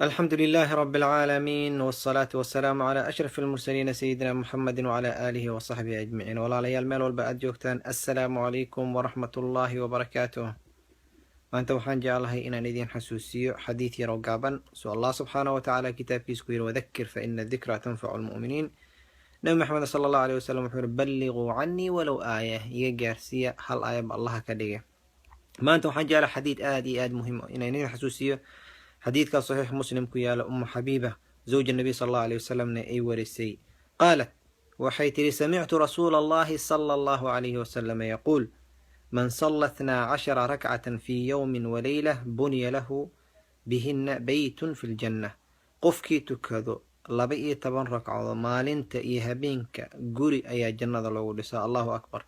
الحمد لله رب العالمين، والصلاة والسلام على أشرف المرسلين، سيدنا محمد وعلى آله وصحبه أجمعين. Walaalayaal, meel walba aad joogtaan, assalaamu calaykum waraxmat ullaahi wabarakaatuh. Maanta waxaan jeclahay inaan idin xasuusiyo xadiid yaroo gaaban. So Allah subxaana wa tacaala kitaabkiisa ku yiri: "وذكر فإن الذكرى تنفع المؤمنين." Nabi Maxamed sala Allahu aleyh wasalam wuxuu yiri: "بلغوا عني ولو آية." Iga gaarsiiya hal aayaba Allaha ka dhigay. Maanta waxaan jeclahay xadiid aad iyo aad muhiim inaan idin xasuusiyo. Xadiidkaas Saxiix Muslim ku yaala, Umu Xabiiba زوج النبي sala Allahu aleyh wasalamna ay warisay. قالت, waxay tiri: "سمعت رسول الله صلى الله عليه وسلم يقول: من صلى 12 ركعة في يوم وليلة بني له بهن بيت في الجنة." Qofkii tukado 12 ragcadood maalinta iyo habeenka, guri ayaa jannada loogu dhisaa. Allahu akbar!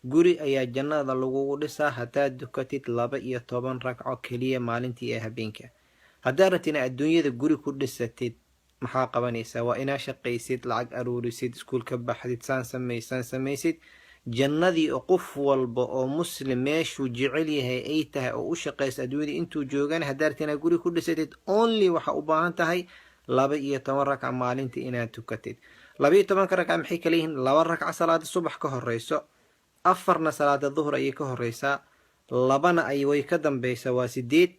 Guri ayaa jannada lagugu dhisaa haddaad tukatid 12 ragco keliya maalintii iyo habeenka. Haddaad rabtid inaad adduunyada guri ku dhisatid, maxaa qabanaysaa? Waa inaa shaqaysid, lacag aruurisid, iskuul ka baxdid, saan samaysaan samaysid. Jannadii oo qof walba oo Muslim meeshuu jecel yahay ay tahay oo u shaqaysa adduunyada intuu joogana, haddaad rabtid inaad guri ku dhisatid, only waxaa u baahan tahay 12 ragca maalintii inaad tukatid. 12-ka ragca maxay kala yihiin? Laba ragca salaada subax ka horeyso, afarna salaada duhur ayay ka horeysaa, labana ay way ka dambeysaa, waa sideed.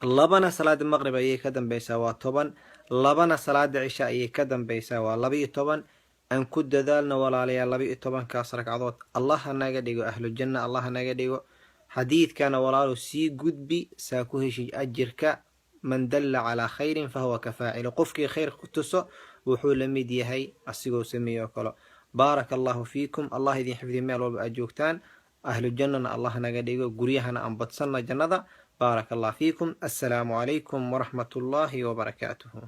Labana salaada maqrib ayay ka dambeysaa, waa 10. Labana salaada cisha ayay ka dambeysaa, waa 12. Aan ku dadaalno, walaalayaal, 12-kaas ragcadood. Allaha naga dhigo ahlu janna, Allaha naga dhigo. Xadiidkana, walaalo, sii gudbi saa ku heshi ajirka. "من دل على خير فهو كفاعله." Qofkii khayr ku tuso wuxuu la mid yahay asigoo sameeye oo kale. Baaraka Allahu fiikum. Allah idin xifdiyo meel walba aad joogtaan. Ahlu jannana Allah naga dhigo, guryahana aan badsanna jannada. Baaraka Allah fiikum. Assalaamu calaykum waraxmat ullaahi wabarakaatuhu.